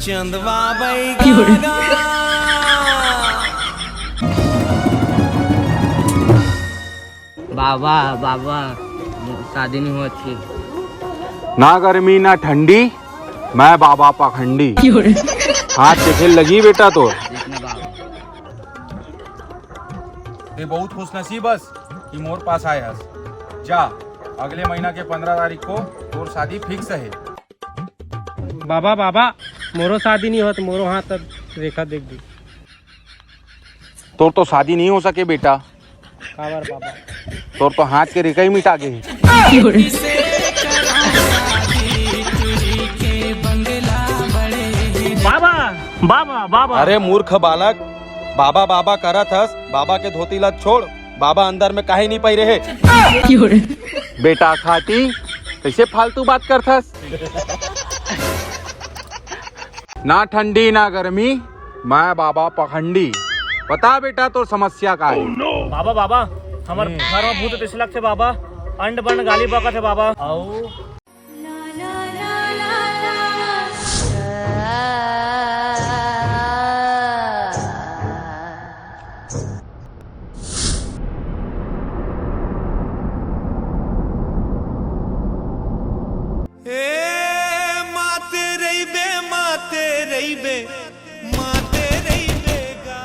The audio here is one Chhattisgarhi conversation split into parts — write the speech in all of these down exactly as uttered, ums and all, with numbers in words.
चंदवा बैगा। बाबा, बाबा, मोर शादी नहीं होत हे। ना गर्मी ना ठंडी, मैं बाबा पखंडी। हाथ देखे लगी बेटा तो। देखना बाबा। ते बहुत खुशनसीब हस कि मोर पास आए हस। जा, अगले महीना के पंद्रह तारीख को तोर शादी फिक्स है। बाबा, बाबा, मोरो शादी नहीं होत, मोरो हाथ रेखा देख दी। तोर तो शादी नहीं हो सके बेटा। काबर बाबा? तोर तो हाथ के रेखा ही मिटा गे। बाबा, बाबा, बाबा। अरे मूर्ख बालक, बाबा बाबा करत हस, बाबा के धोती ला छोड़, बाबा अंदर में काहे नहीं पहिरे हे? बेटा खाटी, कैसे फालतू बात करथस? ना ठंडी ना गर्मी, मैं बाबा पखंडी। बता बेटा, तोर समस्या का है? बाबा, बाबा, हमर घर में भूत तैसे लगथे बाबा, अंड बंड गाली बकत है बाबा। अऊ ए माते रहिबे, माते रहिबे, माते रहिबे गा।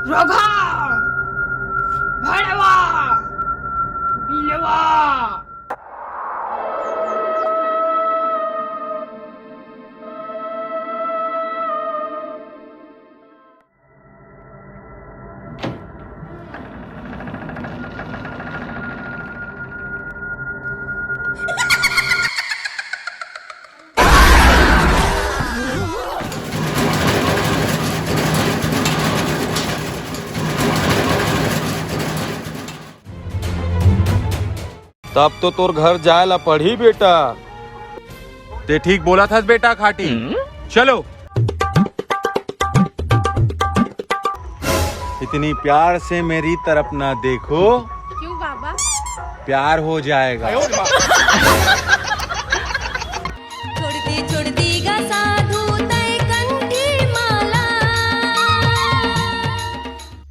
रोघा, भड़वा, बिलवा। तब तो तोर घर जाए ला पड़ही बेटा। ते ठीक बोलत हस बेटा खाटी। चलो। इतनी प्यार से मेरी तरफ ना देखो। क्यों बाबा? प्यार हो जाएगा। छोड़ दे, छोड़ देगा साधु तय कंठी माला।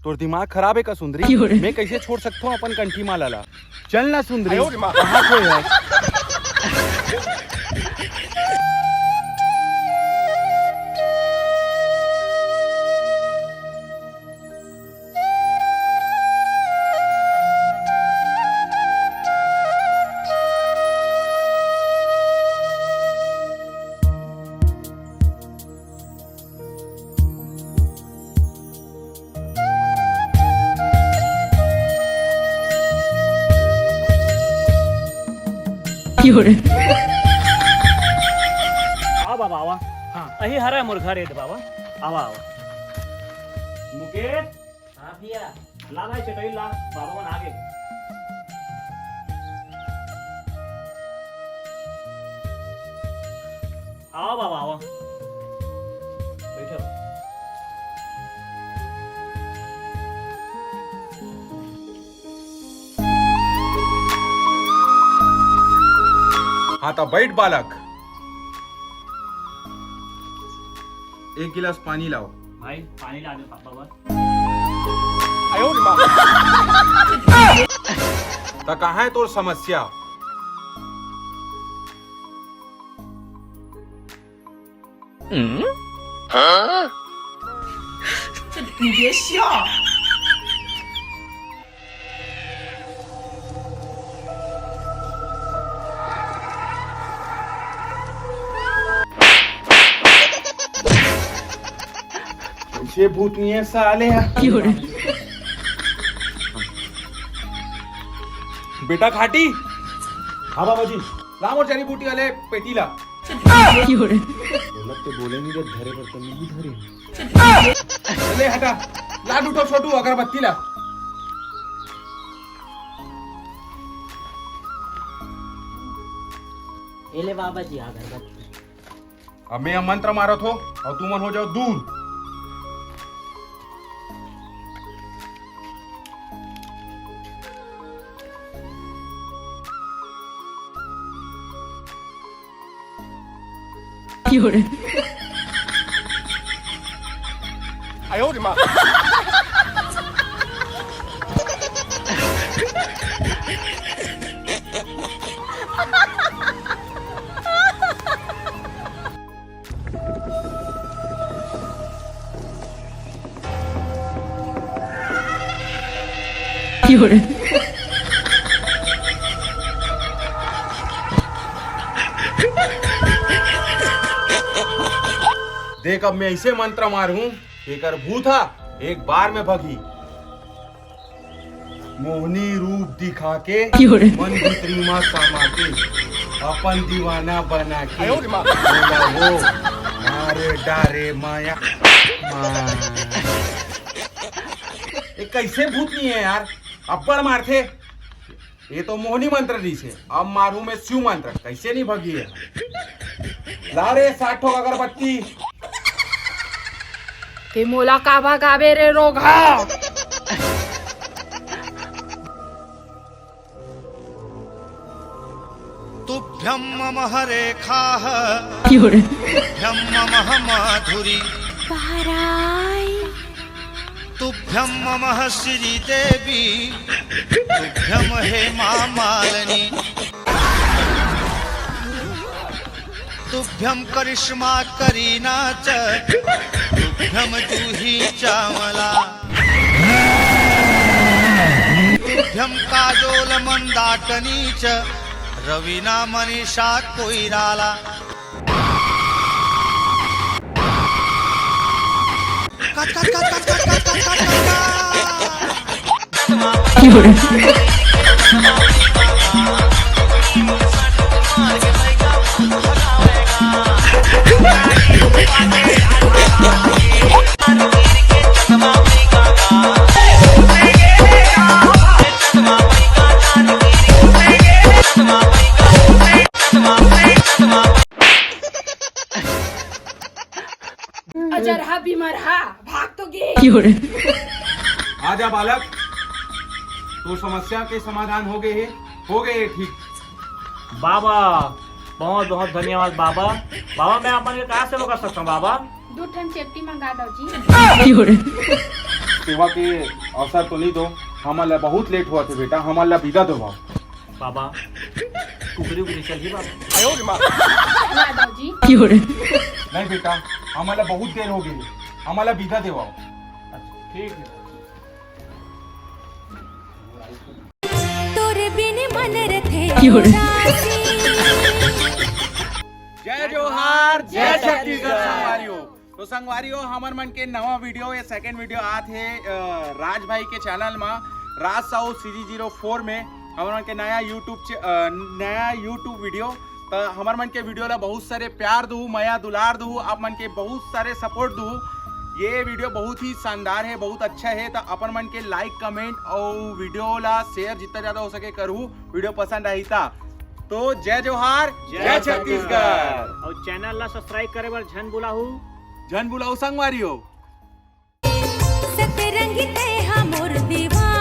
तोर दिमाग खराब है का सुंदरी? क्यों रे? मैं कैसे छोड़ सकता हूँ अपन कंठी माला ला? चल ना सुंदरी, अयो रे माँ। कहाँ खोए है? आवा बाबा, आवा। हाँ, अही हरा मोर घर एद बाबा। आवा, आवा। मुकेश। हाँ भैया। ला भाई चटई ला, बाबा मन आगे। आवा बाबा, आवा। बैठो। हाँ, त बैठ बालक। एक गिलास पानी लाओ। भाई, पानी ला दे पापा बर। त कहाँ है तोर समस्या? ये भूत नहीं है साले। बेटा खाटी। हाँ बाबा जी। ला मोर जड़ी बूटी वाले पेटी ला। बोलत तो बोले नहीं, जब धरे पर तो नहीं धरे। ले हटा, ला उठो छोटू अगरबत्ती ला। ए ले बाबा जी अगरबत्ती। अब मैं यह मंत्र मारत हो और तुमन हो जाओ दूर। देख, अब मैं ऐसे मंत्र मारूं, एकर भूत हा एक बार में भगी। मोहनी रूप दिखा के, मन भीतरी मा समा के, अपन दीवाना बना के, बोला वो, मारे डारे माया। माँ। ये कैसे भूत नहीं है यार, अब्बड़ मारथे। ये तो मोहनी मंत्र रहिसे, अब मारू मैं शिव मंत्र, कैसे नहीं भगी है। ला रे साठ ठो अगरबत्ती। ते मोला का भगाबे रे रोगहा? तुभ्यं मम रेखाः, तुभ्यं मम माधुरी, तुभ्यं मम श्रीदेवी, तुभ्यं हेमा मालिनी, तुभ्यं करिश्मा करीना च, तुभ्यं जूही चावला, तुभ्यं काजोल मंदाकिनी च, रवीना मनीषा कोइराला। अजरहा बिमरहा, भाग तो गे। आ जा बालक, तो समस्या के समाधान हो गए है, हो गए है ठीक। बाबा, बहुत बहुत धन्यवाद बाबा। बाबा, मैं अपन के का सेवा कर सकता हूँ बाबा? दू ठन चेपटी मंगा दो जी। सेवा के अवसर तो नहीं दो, हमन ला बहुत लेट हुआ थे बेटा, हमन ला विदा दो बाबा। बाबा, कुकरी उकरी चलही बाबा? ना दो जी। नहीं बेटा, हमन ला बहुत देर हो गई, हमन ला विदा देवाओ। अच्छा, ठीक है। तोर बिन मन रथे उदासी। जय जोहार, जय छत्तीसगढ़ संगवारी हो। तो संगवारी हो, हमर मन के नवा वीडियो, ये सेकंड वीडियो आत हे, अ, राज भाई के चैनल मा, राज साहू सीजी ज़ीरो फ़ोर में हमर मन के नया YouTube चे-, अ, नया YouTube वीडियो। त हमर मन के वीडियो ला बहुत सारे प्यार दू, मया दुलार दू, आप मन के बहुत सारे सपोर्ट दू। ये वीडियो बहुत ही शानदार है, बहुत अच्छा है। त अपन मन के लाइक, कमेंट और वीडियो ला शेयर जितना ज्यादा हो सके करू, वीडियो पसंद आई ता। तो जय जोहार, जय जय छत्तीसगढ़। छत्तीसगढ़। और चैनल ला सब्सक्राइब करे बर झन भुलाहू। झन भुलाहू संगवारी हो। सतरंगी ते हा मोर दीवाना।